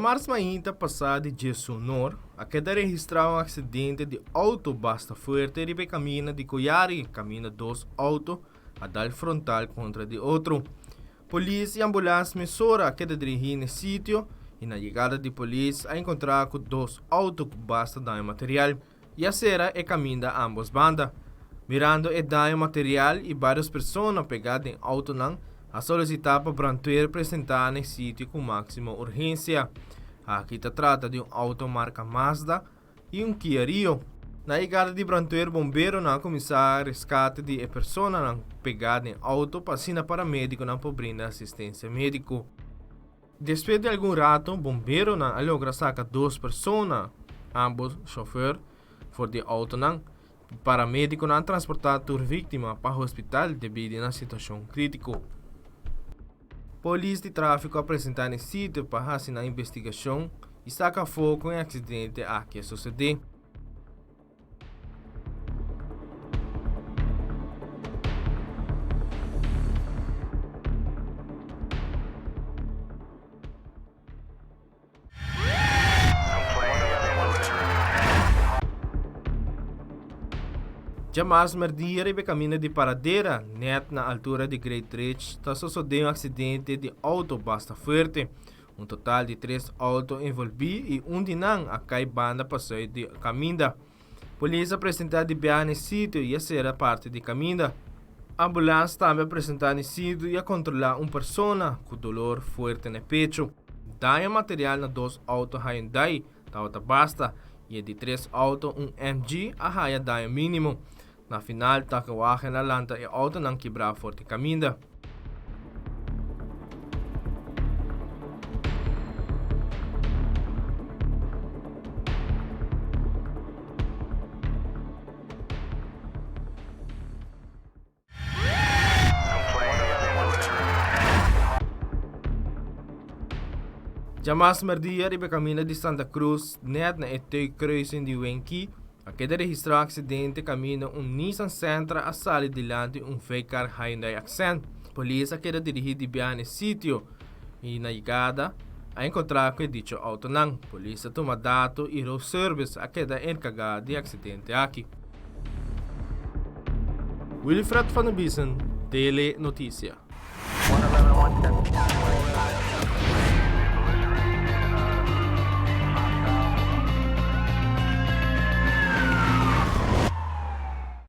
Mars mainta pasá di djesunor a keda registrá un aksidente di outo basta fuerte riba e kaminda di Koyari kaminda dos outo a dal frontal kontra di otro. Polis i ambulans mesora a keda dirigí n'e sitio i na yegada di polis a enkontrá ku dos outo ku basta daño material. I a sera e kaminda ambos banda. Mirando e daño material i barios persona pegá den outonan a solisitá pa brandweer presentá na e sitio ku máksimo urgensia. Aki ta trata di un outo marka Mazda i un Kia Rio. Na yegada di brandweer bomberonan a kuminsá reskate di e personanan pegá den outo pa asina paramedikonan por brinda asistensia médiko. Despues di algun rato bomberonan a logra saka dos persona, ambos chofer, for di e outonan. Paramedikonan a transportá tur víktima pa hospital debí di nan situashon krítiko. Polis di tráfiko a presentá na e sitio pa hasi nan investigashon i saka afó kon e aksidente aki a susedé. Djamars merdia riba e kaminda di Paradera, nèt na altura di Great Ridge, ta sosodé un aksidente di outo basta fuerte. Un total di tres auto envolví i un di nan a kai banda pasùit di kaminda. Polis a presentá di biaha na e sitio i a sera parti di kaminda. Ambulans tambe a presentá na e sitio i a kontrolá un persona ku dolor fuerte na e pechu. Daño material na dos auto Hyundai tabata basta i e di tres auto, un MG, a haya daño mínimo. Na final takelwagen a lanta e autonan kibrá for di kaminda. Djamas merdia riba e kaminda di Santa Cruz nèt na e Tuikruising di Wenki a keda registrá un aksidente kaminda un Nissan Sentra a sali dilanti un Vcar Hyundai Accent. Polis a keda dirigí di biaha na e sitio i na yegada a enkontrá ku e dicho outonan. Polis a tuma dato i Road Service a keda enkargá di e aksidente aki. Wilfred van der Biesen, Tele Noticia.